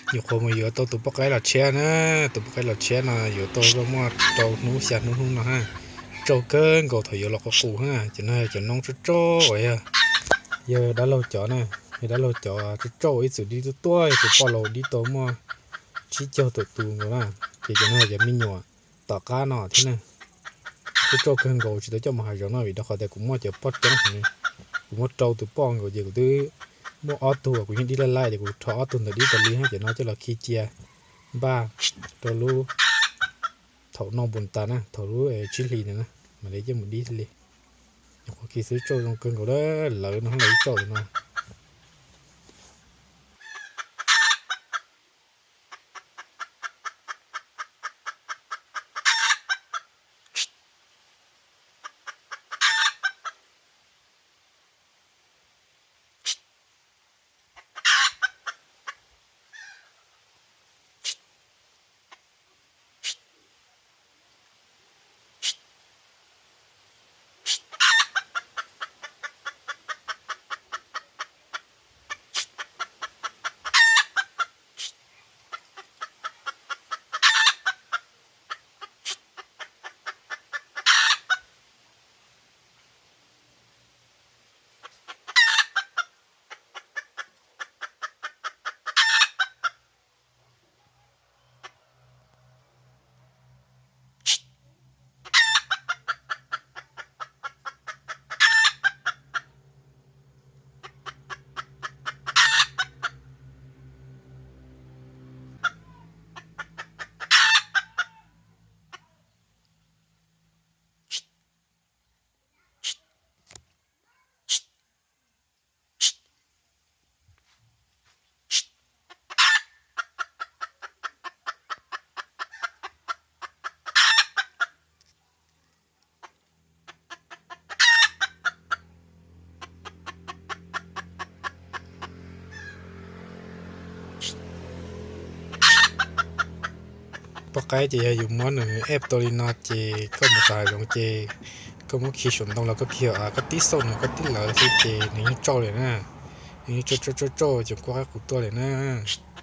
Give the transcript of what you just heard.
Nyuam qhuav mus yuav tau tus poj qaib los tshiab na, tus poj qaib los tshiab no yuav tau muaj rau hnub xya hnub hnub no ha. Tsauj kawg nkaus thaum yuav los qus qus ha. Cov no yog cov noob tsauj tsauj uas yog, yog dab laug cov na, yog dab laug cov tsauj tsauj ib txwm dib tuaj tuaj, yog tus poj laus dib tau muaj tsib caug tawm tus nkaus na. Ces cov no yog cov me nyuam tom qab no thiab na. Tsauj tsauj kawg nkaus tsis tau coj mus hav zoov no vim rau qhov tias kuv muaj cov poj roob heev, kuv muaj rau tus poj nkaus ces kuv twb muaj ob tug uas kuv yeej dib laj laj ces kuv rho ob tug ntawd dib tas li ha, cov no coj los khi cia npaj rau lub, thaum noj npus tas na, thaum lub tsib hlis ntawd na mam li coj mus dib li. Nyuam qhuav khi xwb tsauj zoo kawg nkaus lawm, lawv no lawv ib tsauj no. Poj qaib ces yog yus muab nws eb tau li no ces koj mus tom hav zoov ces koj muab khi saum ntoo los koj khi, koj tib xauj nws koj tib lawv xwb ces nws yeej tsauj li na. Nws yeej tsauj tsauj tsauj tsauj ces kuj qaib qus tuaj li na.